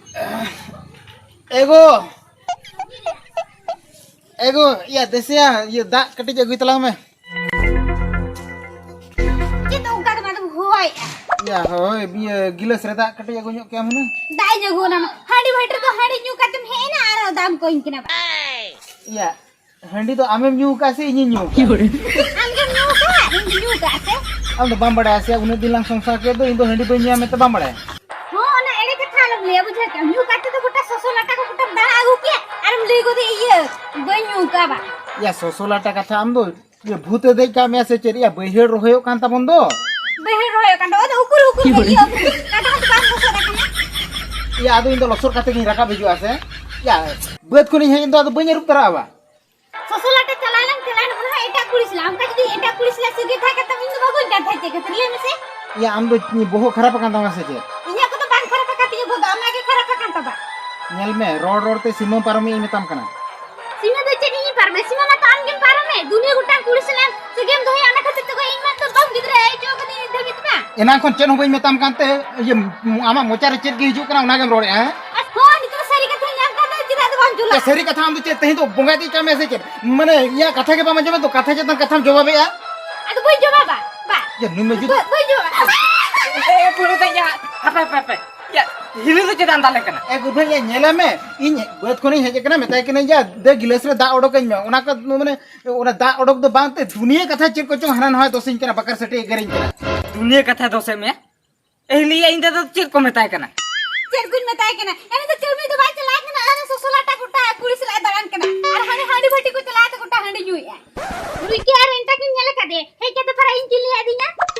ᱮᱜᱳ, ᱮᱜᱳ, ᱭᱟ ᱫᱮᱥᱮᱭᱟ, ᱤᱭᱟᱹ ᱫᱟᱜ ᱠᱟᱹᱴᱤᱡ ᱟᱹᱜᱩᱭ ᱛᱟᱞᱟᱝ ᱢᱮ᱾ ᱪᱮᱫ ᱚᱱᱠᱟ ᱫᱚ ᱵᱟᱫᱚᱢ ᱦᱚᱦᱚᱭᱮᱫᱼᱟ? ᱭᱟ ᱦᱳᱭ, ᱤᱭᱟᱹ ᱜᱤᱞᱟᱹᱥ ᱨᱮ ᱫᱟᱜ ᱠᱟᱹᱴᱤᱡ ᱟᱹᱜᱩ ᱧᱚᱜ ᱠᱮᱭᱟᱢ ᱦᱩᱱᱟᱹᱝ᱾ ᱫᱟᱜ ᱤᱧ ᱟᱹᱜᱩ ᱟᱱᱟ ᱢᱟ᱾ ᱦᱟᱺᱰᱤ ᱵᱷᱟᱹᱴᱤ ᱨᱮᱫᱚ ᱦᱟᱺᱰᱤ ᱧᱩ ᱠᱟᱛᱮᱢ ᱦᱮᱡ ᱮᱱᱟ ᱟᱨ ᱫᱟᱜ ᱮᱢ ᱠᱚᱭᱤᱧ ᱠᱟᱱᱟ ᱵᱟ᱾ ᱭᱟ, ᱦᱟᱺᱰᱤ ᱫᱚ ᱟᱢᱮᱢ ᱧᱩ ᱟᱠᱟᱫ ᱥᱮ ᱤᱧᱤᱧ ᱧᱩ ᱟᱠᱟᱫ? ᱟᱢ ᱜᱮᱢ ᱧᱩ ᱟᱠᱟᱫ, ᱤᱧ ᱫᱚ ᱧᱩ ᱟᱠᱟᱫ ᱥᱮ? ᱟᱢ ᱫᱚ ᱵᱟᱢ ᱵᱟᱲᱟᱭᱟ ᱥᱮ, ᱩᱱᱟᱹᱜ ᱫᱤᱱ ᱞᱟᱝ ᱥᱚᱝᱥᱟᱨ ᱠᱮᱫ ᱫᱚ, ᱤᱧ ᱫᱚ ᱦᱟᱺᱰᱤ ᱵᱟᱹᱧ ᱧᱩᱭᱟ ᱢᱮᱱᱛᱮ ᱵᱟᱢ ᱵᱟᱲᱟᱭᱟ? ᱦᱚᱸ, ᱚᱱᱟ ᱮᱲᱮ ᱠᱟᱛᱷᱟ ᱟᱞᱚᱢ ᱞᱟᱹᱭᱟ, ᱵᱩᱡᱷᱟᱹᱣ ᱠᱮᱫᱟᱢ? ᱧᱩ ᱠᱟᱛᱮ ᱫᱚ ᱜᱚᱴᱟ ᱥᱚᱥᱚ ᱞᱟᱴᱟ ᱠᱚ ᱜᱚᱴᱟᱢ ᱫᱟᱬᱟ ᱟᱹᱜᱩ ᱠᱮᱫ, ᱟᱨᱮᱢ ᱞᱟᱹᱭ ᱜᱚᱫᱮ, ᱤᱭᱟᱹ, ᱵᱟᱹᱧ ᱧᱩ ᱟᱠᱟᱫ ᱵᱟ᱾ ᱭᱟ, ᱥᱚᱥᱚ ᱞᱟᱴᱟ ᱠᱟᱛᱷᱟ ᱟᱢ ᱫᱚ ᱤᱭᱟᱹ ᱵᱷᱩᱛ ᱮ ᱫᱮᱡ ᱠᱟᱜ ᱢᱮᱭᱟ ᱥᱮ ᱪᱮᱫ? ᱭᱟ, ᱵᱟᱹᱭᱦᱟᱹᱲ ᱨᱚᱦᱚᱭᱚᱜ ᱠᱟᱱ ᱛᱟᱵᱚᱱ ᱫᱚ᱾ ᱵᱟᱹᱭᱦᱟᱹᱲ ᱨᱚᱦᱚᱭᱚᱜ ᱠᱟᱱ ᱫᱚ, ᱟᱫᱚ ᱩᱠᱩᱨ ᱩᱠᱩᱨ ᱤᱭᱟᱹ, ᱠᱟᱴᱟ ᱦᱚᱸ ᱵᱟᱝ ᱞᱚᱥᱚᱫ ᱟᱠᱟᱱᱟ᱾ ᱭᱟ, ᱟᱫᱚ ᱤᱧ ᱫᱚ ᱞᱚᱥᱚᱫ ᱠᱟᱛᱮ ᱜᱤᱧ ᱨᱟᱠᱟᱵ ᱦᱤᱡᱩᱜᱼᱟ ᱥᱮ? ᱭᱟ, ᱵᱟᱹᱫᱽ ᱠᱷᱚᱱᱤᱧ ᱦᱮᱡ ᱮᱱ ᱫᱚ, ᱟᱫᱚ ᱵᱟᱹᱧ ᱟᱹᱨᱩᱵ ᱛᱟᱨᱟᱜᱼᱟ ᱵᱟ᱾ ᱥᱚᱥᱚ ᱞᱟᱴᱟ ᱪᱟᱞᱟᱣ ᱞᱮᱱ, ᱪᱟᱞᱟᱣ ᱞᱮᱱ, ᱚᱱᱟ ᱦᱚᱸ ᱮᱴᱟᱜ ᱠᱩᱲᱤ ᱥᱟᱞᱟᱜ᱾ ᱚᱱᱠᱟ ᱡᱩᱫᱤ ᱮᱴᱟᱜ ᱠᱩᱲᱤ ᱥᱟᱞᱟᱜ ᱥᱟᱹᱜᱟᱹᱭ ᱛᱟᱦᱮᱸ ᱠᱟᱱ ᱛᱟᱢᱟ, ᱤᱧ ᱫᱚ ᱵᱟᱹᱧ ᱠᱟᱛᱷᱟᱭ ᱛᱮ ᱠᱟᱛᱷᱟ, ᱞᱟᱹᱭ ᱢᱮᱥᱮ᱾ ᱭᱟ, ᱟᱢ ᱫᱚ ᱵᱚᱦᱚᱜ ᱠᱷᱟᱨᱟᱯ ᱟᱠᱟᱱ ᱛᱟᱢᱟ ᱥᱮ ᱪᱮᱫ? ᱤᱧᱟᱹᱜ ᱠᱚᱫᱚ ᱵᱟᱝ ᱠᱷᱟᱨᱟᱯ ᱟᱠᱟᱱ ᱛᱤᱧᱟᱹ ᱵᱚᱦᱚᱜ, ᱟᱢᱟᱜ ᱜᱮ ᱠᱷᱟᱨᱟᱯ ᱟᱠᱟᱱ ᱛᱟᱢᱟ᱾ ᱧᱮᱞ ᱢᱮ, ᱨᱚᱲ ᱨᱚᱲ ᱛᱮ ᱥᱤᱢᱟᱹᱢ ᱯᱟᱨᱚᱢᱮᱫ ᱤᱧ ᱢᱮᱛᱟᱢ ᱠᱟᱱᱟ᱾ ᱥᱤᱢᱟᱹ ᱫᱚ ᱪᱮᱫ ᱤᱧ ᱯᱟᱨᱚᱢᱮ? ᱥᱤᱢᱟᱹ ᱢᱟᱛᱚ ᱟᱢ ᱜᱮᱢ ᱯᱟᱨᱚᱢᱮ᱾ ᱫᱩᱱᱤᱭᱟᱹ ᱜᱚᱴᱟᱝ ᱠᱩᱲᱤ ᱥᱟᱞᱟᱜ ᱥᱟᱹᱜᱟᱹᱭᱮᱢ ᱫᱚᱦᱚᱭᱟ, ᱚᱱᱟ ᱠᱷᱟᱹᱛᱤᱨ ᱛᱮᱜᱮ ᱤᱧ ᱢᱟᱛᱚ ᱵᱟᱹᱦᱩ ᱜᱤᱫᱽᱨᱟᱹ ᱦᱮᱡ ᱦᱚᱪᱚ ᱠᱟᱹᱫᱤᱧ ᱱᱤᱛ ᱫᱷᱟᱹᱵᱤᱡ ᱢᱟ᱾ ᱮᱱᱟᱝ ᱠᱷᱚᱱ ᱪᱮᱫ ᱦᱚᱸ ᱵᱟᱹᱧ ᱢᱮᱛᱟᱢ ᱠᱟᱱ ᱛᱮ, ᱤᱭᱟᱹ, ᱟᱢᱟᱜ ᱢᱚᱪᱟ ᱨᱮ ᱪᱮᱫ ᱜᱮ ᱦᱤᱡᱩᱜ ᱠᱟᱱᱟ, ᱚᱱᱟ ᱜᱮᱢ ᱨᱚᱲᱮᱫᱼᱟ, ᱦᱮᱸ? ᱟᱨ ᱦᱚᱸ, ᱱᱤᱛᱚᱜ ᱫᱚ ᱥᱟᱹᱨᱤ ᱠᱟᱛᱷᱟᱧ ᱧᱟᱢ ᱠᱟᱱ ᱫᱚ ᱪᱮᱫᱟᱜ ᱫᱚ ᱵᱟᱢ ᱪᱟᱞᱟᱜᱼᱟ? ᱭᱟ, ᱥᱟᱹᱨᱤ ᱠᱟᱛᱷᱟ, ᱟᱢ ᱫᱚ ᱪᱮᱫ ᱛᱮᱦᱮᱧ ᱫᱚ ᱵᱚᱸᱜᱟ ᱤᱫᱤ ᱠᱟᱜ ᱢᱮ ᱥᱮ ᱪᱮᱫ? ᱢᱟᱱᱮ, ᱤᱧᱟᱹᱜ ᱠᱟᱛᱷᱟ ᱜᱮ ᱵᱟᱢ ᱟᱸᱡᱚᱢᱮᱫ ᱫᱚ, ᱠᱟᱛᱷᱟ ᱪᱮᱛᱟᱱ ᱠᱟᱛᱷᱟᱢ ᱡᱚᱵᱟᱵᱮᱜᱼᱟ᱾ ᱟᱫᱚ ᱵᱟᱹᱧ ᱡᱚᱵᱟᱵᱟ, ᱵᱟ᱾ ᱭᱟ, ᱱᱩᱭ ᱢᱟᱹᱡᱷᱤ ᱫᱚ ᱵᱟᱹᱧ ᱡᱚᱵᱟᱵᱟ᱾ ᱮ, ᱯᱩᱨᱟᱹ ᱛᱮ ᱭᱟ, ᱦᱟᱯᱮ, ᱦᱟᱯᱮ, ᱦᱟᱯᱮ᱾ ᱭᱟ, ᱦᱤᱞᱤ ᱫᱚ ᱪᱮᱫᱟᱜ ᱮᱢ ᱫᱟᱞᱮ ᱠᱟᱱᱟ? ᱮ, ᱜᱩᱰᱷᱟᱹ, ᱭᱟ, ᱧᱮᱞᱮ ᱢᱮ, ᱤᱧ ᱵᱟᱹᱫᱽ ᱠᱷᱚᱱᱤᱧ ᱦᱮᱡ ᱟᱠᱟᱱᱟ, ᱢᱮᱛᱟᱭ ᱠᱟᱹᱱᱟᱹᱧ, "ᱭᱟ, ᱫᱮ, ᱜᱤᱞᱟᱹᱥ ᱨᱮ ᱫᱟᱜ ᱚᱰᱚᱠᱟᱹᱧ ᱢᱮ", ᱚᱱᱟ ᱠᱚ, ᱢᱟᱱᱮ, ᱚᱱᱟ ᱫᱟᱜ ᱚᱰᱚᱠ ᱫᱚ ᱵᱟᱝ ᱛᱮ, ᱫᱩᱱᱤᱭᱟᱹ ᱠᱟᱛᱷᱟ ᱪᱮᱫ ᱠᱚᱪᱚᱝ ᱦᱟᱱᱟ ᱱᱟᱣᱟ ᱫᱚᱥᱤᱧ ᱠᱟᱱᱟ, ᱵᱟᱠᱟᱨ ᱥᱮᱴᱮ ᱮᱜᱮᱨᱤᱧ ᱠᱟᱱᱟ᱾ ᱫᱩᱱᱤᱭᱟᱹ ᱠᱟᱛᱷᱟ ᱫᱚᱥᱮ ᱢᱮ? ᱮ ᱦᱤᱞᱤᱭᱟ, ᱤᱧ ᱫᱟᱫᱟ ᱪᱮᱫ ᱠᱚ ᱢᱮᱛᱟᱭ ᱠᱟᱱᱟ? ᱪᱮᱫ ᱠᱚᱧ ᱢᱮᱛᱟᱭ ᱠᱟᱱᱟ? ᱮᱱᱮ ᱫᱚ ᱠᱟᱹᱢᱤ ᱫᱚ ᱵᱟᱭ ᱪᱟᱞᱟᱜ ᱠᱟᱱᱟ, ᱟᱨ ᱥᱚᱥᱚ ᱞᱟᱴᱟ ᱜᱚᱴᱟ ᱠᱩᱲᱤ ᱥᱟᱞᱟᱜ ᱮ ᱫᱟᱬᱟᱱ ᱠᱟᱱᱟ᱾ ᱟᱨ ᱦᱟᱱᱮ ᱦᱟᱺᱰᱤ ᱵᱷᱟᱹᱴᱤ ᱠᱚ ᱪᱟᱞᱟᱜᱼᱟ, ᱛᱚ ᱜᱚᱴᱟ ᱦᱟᱺᱰᱤ ᱧᱩᱭᱮᱫᱼᱟ᱾ ᱨᱩᱭᱠᱤ ᱟᱨ ᱨᱮᱱᱴᱟ ᱠᱤᱱ ᱧᱮᱞ ᱟᱠᱟᱫᱮ, ᱦᱮᱡ ᱠᱟᱛᱮ ᱯᱟᱨᱟ ᱤᱧ ᱠᱤᱱ ᱞᱟᱹᱭ ᱟᱹᱫᱤᱧᱟ᱾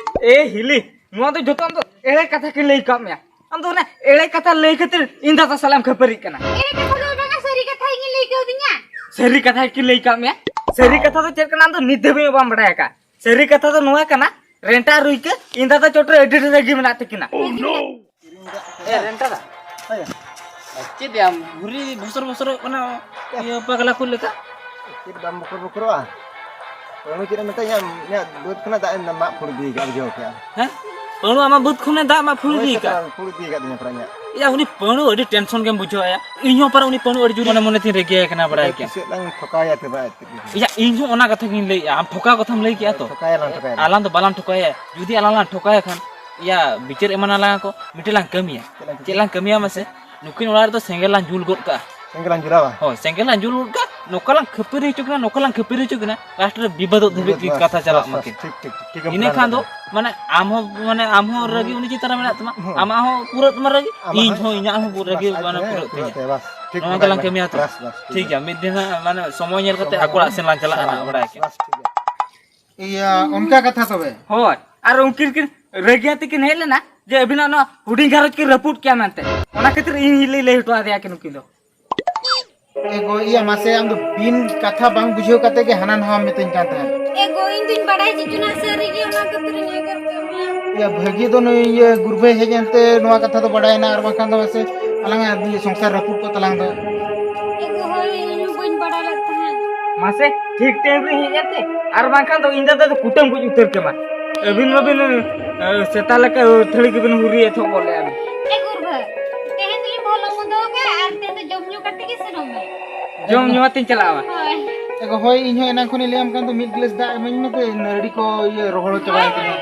ᱮ ᱦᱤᱞᱤ, ᱱᱚᱣᱟ ᱫᱚ ᱡᱚᱛᱚ ᱟᱢ ᱫᱚ ᱮᱲᱮ ᱠᱟᱛᱷᱟ ᱠᱤᱱ ᱞᱟᱹᱭ ᱟᱠᱟᱫ ᱢᱮᱭᱟ᱾ ᱟᱢ ᱫᱚ ᱚᱱᱟ ᱮᱲᱮ ᱠᱟᱛᱷᱟ ᱞᱟᱹᱭ ᱠᱷᱟᱹᱛᱤᱨ ᱤᱧ ᱫᱟᱫᱟ ᱥᱟᱞᱟᱜ ᱮᱢ ᱠᱷᱟᱹᱯᱟᱹᱨᱤᱜ ᱠᱟᱱᱟ᱾ ᱮᱲᱮ ᱠᱟᱛᱷᱟ ᱫᱚ ᱵᱟᱝᱟ, ᱥᱟᱹᱨᱤ ᱠᱟᱛᱷᱟ ᱜᱮ ᱞᱟᱹᱭ ᱠᱟᱹᱣᱫᱤᱧᱟ᱾ ᱥᱟᱹᱨᱤ ᱠᱟᱛᱷᱟ ᱠᱤᱱ ᱞᱟᱹᱭ ᱟᱠᱟᱫ ᱢᱮᱭᱟ? ᱥᱟᱹᱨᱤ ᱠᱟᱛᱷᱟ ᱫᱚ ᱪᱮᱫ ᱠᱟᱱᱟ ᱟᱢ ᱫᱚ ᱱᱤᱛ ᱫᱷᱟᱹᱵᱤᱡ ᱦᱚᱸ ᱵᱟᱢ ᱵᱟᱲᱟᱭ ᱟᱠᱟᱫ᱾ ᱥᱟᱹᱨᱤ ᱠᱟᱛᱷᱟ ᱫᱚ ᱱᱚᱣᱟ ᱠᱟᱱᱟ, ᱨᱮᱱᱴᱟ ᱨᱩᱭᱠᱟᱹ ᱤᱧ ᱫᱟᱫᱟ ᱪᱚᱴ ᱨᱮ ᱟᱹᱰᱤ ᱰᱷᱮᱨ ᱨᱟᱹᱜᱤ ᱢᱮᱱᱟᱜ ᱛᱟᱹᱠᱤᱱᱟ᱾ ᱮ, ᱨᱮᱱᱴᱟ ᱫᱟ᱾ ᱦᱳᱭ᱾ ᱪᱮᱫ ᱭᱟᱢ, ᱵᱷᱩᱨᱤ ᱵᱷᱚᱥᱚᱨ ᱵᱷᱚᱥᱚᱨᱚᱜ ᱠᱟᱱᱟ, ᱤᱭᱟᱹ, ᱯᱟᱜᱽᱞᱟ ᱠᱚ ᱞᱮᱠᱟ? ᱪᱮᱫ ᱵᱟᱢ ᱵᱚᱠᱨᱚ ᱵᱚᱠᱨᱚᱜᱼᱟ? ᱦᱚᱲᱢᱚ ᱪᱮᱫ ᱮᱢ ᱢᱮᱛᱟᱧᱟ? ᱤᱧᱟᱹᱜ ᱵᱟᱹᱫᱽ ᱠᱷᱚᱱᱟᱜ ᱫᱟᱜ ᱮ ᱢᱟᱜ ᱯᱷᱩᱲ ᱤᱫᱤ ᱠᱟᱜᱼᱟ, ᱵᱩᱡᱷᱟᱹᱣ ᱠᱮᱜᱼᱟ᱾ ᱦᱮᱸ? ᱯᱟᱹᱬᱩ ᱟᱢᱟᱜ ᱵᱟᱹᱫᱽ ᱠᱷᱚᱱᱮ ᱫᱟᱜ ᱢᱟ ᱯᱷᱩᱲ ᱤᱫᱤ ᱠᱟᱜ᱾ ᱯᱷᱩᱲ ᱤᱫᱤ ᱠᱟᱜ ᱫᱤᱧᱟ ᱯᱨᱟᱭ ᱤᱧᱟᱹᱜ᱾ ᱭᱟ, ᱩᱱᱤ ᱯᱟᱹᱬᱩ ᱟᱹᱰᱤ ᱴᱮᱱᱥᱚᱱ ᱜᱮᱢ ᱵᱩᱡᱷᱟᱹᱣᱟ ᱭᱟ᱾ ᱤᱧ ᱦᱚᱸ ᱯᱟᱨᱟ ᱩᱱᱤ ᱯᱟᱹᱬᱩ ᱟᱹᱰᱤ ᱡᱳᱨ ᱢᱚᱱᱮ ᱢᱚᱱᱮ ᱛᱤᱧ ᱨᱮᱜᱮ ᱠᱟᱱᱟ, ᱵᱟᱲᱟᱭ ᱠᱮᱭᱟ᱾ ᱪᱮᱫ ᱞᱟᱝ ᱴᱷᱚᱠᱟᱭᱟ ᱛᱮ ᱵᱟᱭ ᱟᱹᱛᱠᱤᱨ ᱠᱮᱫᱟ᱾ ᱭᱟ, ᱤᱧ ᱦᱚᱸ ᱚᱱᱟ ᱠᱟᱛᱷᱟ ᱜᱤᱧ ᱞᱟᱹᱭᱮᱜᱼᱟ, ᱟᱢ ᱴᱷᱚᱠᱟ ᱠᱟᱛᱷᱟᱢ ᱞᱟᱹᱭ ᱠᱮᱜᱼᱟ ᱛᱚ᱾ ᱴᱷᱚᱠᱟᱭᱟ ᱞᱟᱝ, ᱴᱷᱚᱠᱟᱭᱟ ᱞᱟᱝ᱾ ᱟᱞᱟᱝ ᱫᱚ ᱵᱟᱞᱟᱝ ᱴᱷᱚᱠᱟᱭᱟ᱾ ᱡᱩᱫᱤ ᱟᱞᱟᱝ ᱞᱟᱝ ᱴᱷᱚᱠᱟᱭᱟ ᱠᱷᱟᱱ, ᱭᱟ, ᱵᱤᱪᱟᱹᱨ ᱮᱢᱟᱱᱟ ᱞᱟᱝ ᱠᱚ, ᱢᱤᱫᱴᱮᱡ ᱞᱟᱝ ᱠᱟᱹᱢᱤᱭᱟ᱾ ᱪᱮᱫ ᱞᱟᱝ ᱪᱮᱫ ᱞᱟᱝ ᱠᱟᱹᱢᱤᱭᱟ ᱢᱟᱥᱮ? ᱱᱩᱠᱤᱱ ᱚᱲᱟᱜ ᱨᱮᱫᱚ ᱥᱮᱸᱜᱮᱞ ᱞᱟᱝ ᱡᱩᱞ ᱜᱚᱫ ᱠᱟᱜᱼᱟ᱾ ᱥᱮᱸᱜᱮᱞ ᱞᱟᱝ ᱡᱩᱞᱟᱣᱟ? ᱦᱳᱭ, ᱥᱮᱸᱜᱮᱞ ᱞᱟᱝ ᱡᱩᱞ ᱜᱚᱫ ᱠᱟᱜᱼᱟ, ᱱᱚᱝᱠᱟ ᱞᱟᱝ ᱠᱷᱟᱹᱯᱟᱹᱨᱤ ᱦᱚᱪᱚ ᱠᱤᱱᱟ, ᱱᱚᱝᱠᱟ ᱞᱟᱝ ᱠᱷᱟᱹᱯᱟᱹᱨᱤ ᱦᱚᱪᱚ ᱠᱤᱱᱟ, ᱞᱟᱥᱴ ᱨᱮ ᱵᱤᱵᱟᱹᱫᱚᱜ ᱫᱷᱟᱹᱵᱤᱡ ᱵᱟᱥ, ᱜᱮ ᱵᱟᱥ, ᱠᱟᱛᱷᱟ ᱪᱟᱞᱟᱜ ᱵᱟᱥ, ᱢᱟ ᱵᱟᱥ, ᱠᱤᱱ᱾ ᱴᱷᱤᱠ, ᱴᱷᱤᱠ, ᱴᱷᱤᱠ ᱮᱢ ᱤᱱᱟᱹ ᱢᱮᱱ ᱠᱷᱟᱱ ᱫᱚ, ᱠᱟᱫᱟ᱾ ᱢᱟᱱᱮ, ᱟᱢ ᱦᱚᱸ, ᱢᱟᱱᱮ, ᱟᱢ ᱦᱚᱸ ᱨᱟᱹᱜᱤ ᱩᱱᱤ ᱪᱮᱛᱟᱱ ᱨᱮ ᱢᱮᱱᱟᱜ ᱛᱟᱢᱟ, ᱦᱩᱸ᱾ ᱟᱢᱟᱜ ᱦᱚᱸ ᱯᱩᱨᱟᱹᱜ ᱛᱟᱢᱟ ᱨᱟᱹᱜᱤ, ᱟᱢᱟᱜ ᱤᱧ ᱦᱚᱸ ᱦᱚᱸ ᱤᱧᱟᱹᱜ ᱦᱚᱸ ᱯᱩᱨᱟᱹ ᱨᱟᱹᱜᱤ, ᱵᱟᱥ, ᱢᱟᱱᱮ, ᱟᱡ ᱯᱩᱨᱟᱹᱜ ᱦᱚᱸ ᱛᱤᱧᱟ᱾ ᱯᱩᱨᱟᱹᱜ ᱛᱟᱭᱟ, ᱵᱟᱥ, ᱴᱷᱤᱠ ᱱᱚᱣᱟ ᱜᱮᱞᱟᱝ ᱠᱟᱹᱢᱤᱭᱟ ᱛᱚ᱾ ᱵᱟᱥ, ᱵᱟᱥ, ᱴᱷᱤᱠ ᱴᱷᱤᱠ ᱜᱮᱭᱟ, ᱢᱤᱫ ᱫᱤᱱ ᱦᱟᱸᱜ, ᱢᱟᱱᱮ, ᱥᱚᱢᱚᱭ ᱧᱮᱞ ᱠᱟᱛᱮ ᱟᱠᱚ ᱚᱲᱟᱜ ᱥᱮᱱ ᱞᱟᱝ ᱪᱟᱞᱟᱜᱼᱟ ᱦᱟᱸᱜ, ᱵᱟᱲᱟᱭ ᱠᱮᱭᱟ᱾ ᱵᱟᱥ, ᱴᱷᱤᱠ ᱜᱮᱭᱟ᱾ ᱤᱭᱟᱹ, ᱚᱱᱠᱟ ᱠᱟᱛᱷᱟ ᱛᱚᱵᱮ᱾ ᱦᱳᱭ, ᱟᱨ ᱩᱱᱠᱤᱱ ᱠᱤᱱ ᱨᱟᱹᱜᱤ ᱟᱛᱮ ᱠᱤᱱ ᱦᱮᱡ ᱞᱮᱱᱟ ᱡᱮ ᱟᱹᱵᱤᱱᱟᱜ ᱱᱚᱣᱟ ᱦᱩᱰᱤᱧ ᱜᱷᱟᱨᱚᱸᱡᱽ ᱠᱤᱱ ᱨᱟᱹᱯᱩᱫ ᱠᱮᱭᱟ ᱢᱮᱱᱛᱮ᱾ ᱚᱱᱟ ᱠᱷᱟᱹᱛᱤᱨ ᱤᱧ ᱞᱟᱹᱭ, ᱞᱟᱹᱭ ᱦᱚᱴᱚ ᱟᱫᱮᱭᱟ ᱠᱤᱱ ᱩᱱᱠᱤᱱ ᱫᱚ᱾ ᱮ ᱜᱚ, ᱤᱭᱟᱹ, ᱢᱟᱥᱮ, ᱟᱢ ᱫᱚ ᱵᱤᱱ ᱠᱟᱛᱷᱟ ᱵᱟᱝ ᱵᱩᱡᱷᱟᱹᱣ ᱠᱟᱛᱮ ᱜᱮ ᱦᱟᱱᱟ ᱱᱟᱣᱟᱢ ᱢᱤᱛᱟᱹᱧ ᱠᱟᱱ ᱛᱟᱦᱮᱸᱫ᱾ ᱮ ᱜᱚ, ᱤᱧ ᱫᱩᱧ ᱵᱟᱰᱟᱭ ᱡᱮ ᱪᱩᱱᱟ ᱥᱟᱹᱨᱤ ᱜᱮ, ᱚᱱᱟ ᱠᱷᱟᱹᱛᱤᱨ ᱤᱧ ᱮᱜᱮᱨ ᱠᱮᱫ ᱢᱮᱭᱟ᱾ ᱤᱭᱟᱹ, ᱵᱷᱟᱹᱜᱤ ᱫᱚ ᱱᱩᱭ, ᱤᱭᱟᱹ, ᱜᱩᱨᱵᱟᱹᱭ ᱦᱮᱡ ᱮᱱᱛᱮ ᱱᱚᱣᱟ ᱠᱟᱛᱷᱟ ᱫᱚ ᱵᱟᱰᱟᱭᱮᱱᱟ, ᱟᱨ ᱵᱟᱝᱠᱷᱟᱱ ᱫᱚ ᱢᱟᱥᱮ ᱟᱞᱟᱝᱟᱜ ᱥᱚᱝᱥᱟᱨ ᱨᱟᱹᱯᱩᱫ ᱠᱚᱜ ᱛᱟᱞᱟᱝ ᱫᱚ᱾ ᱮ ᱜᱚ, ᱦᱳᱭ, ᱤᱧ ᱦᱚᱸ ᱵᱟᱹᱧ ᱵᱟᱰᱟᱭ ᱞᱮᱫ ᱛᱟᱦᱮᱸᱫ᱾ ᱢᱟᱥᱮ, ᱴᱷᱤᱠ ᱴᱟᱭᱤᱢ ᱨᱮ ᱦᱮᱡ ᱮᱱᱛᱮ, ᱟᱨ ᱵᱟᱝᱠᱷᱟᱱ ᱫᱚ ᱤᱧ ᱫᱟᱫᱟ ᱫᱚ ᱠᱩᱴᱟᱹᱢ ᱜᱚᱡ ᱩᱛᱟᱹᱨ ᱠᱮᱢᱟ᱾ ᱟᱹᱵᱤᱱ ᱢᱟᱵᱤᱱ, ᱮ, ᱥᱮᱛᱟ ᱞᱮᱠᱟ ᱟᱹᱛᱷᱟᱹᱲᱤ ᱜᱮᱵᱤᱱ ᱦᱩᱨᱤ ᱮᱛᱚᱦᱚᱵ ᱜᱚᱫ ᱞᱮᱜᱼᱟ ᱵᱤᱱ᱾ ᱮ ᱜᱩᱨᱵᱟᱹ, ᱛᱮᱦᱮᱧ ᱫᱚᱞᱤᱧ ᱵᱷᱚᱞᱚ ᱢᱚᱱᱫᱚ ᱟᱠᱟᱫᱼᱟ ᱟᱨ ᱛᱮᱦᱮᱧ ᱫᱚ ᱡᱚᱢ ᱧᱩ ᱠᱟᱛᱮ ᱜᱮ ᱥᱮᱱᱚᱜ ᱢᱮ᱾ ᱡᱚᱢ ᱧᱩ ᱟᱛᱮᱧ ᱪᱟᱞᱟᱜᱼᱟ᱾ ᱦᱳᱭ᱾ ᱮ ᱜᱚ, ᱦᱳᱭ, ᱤᱧ ᱦᱚᱸ ᱮᱱᱟᱝ ᱠᱷᱚᱱᱤᱧ ᱞᱟᱹᱭᱟᱢ ᱠᱟᱱ ᱫᱚ ᱢᱤᱫ ᱜᱞᱟᱥ ᱫᱟᱜ ᱤᱢᱟᱹᱧ ᱢᱮ, ᱛᱮ ᱱᱟᱹᱲᱤ ᱠᱚ ᱤᱭᱟᱹ ᱨᱚᱦᱚᱲ ᱪᱟᱵᱟᱭᱮᱱ ᱛᱤᱧᱟ᱾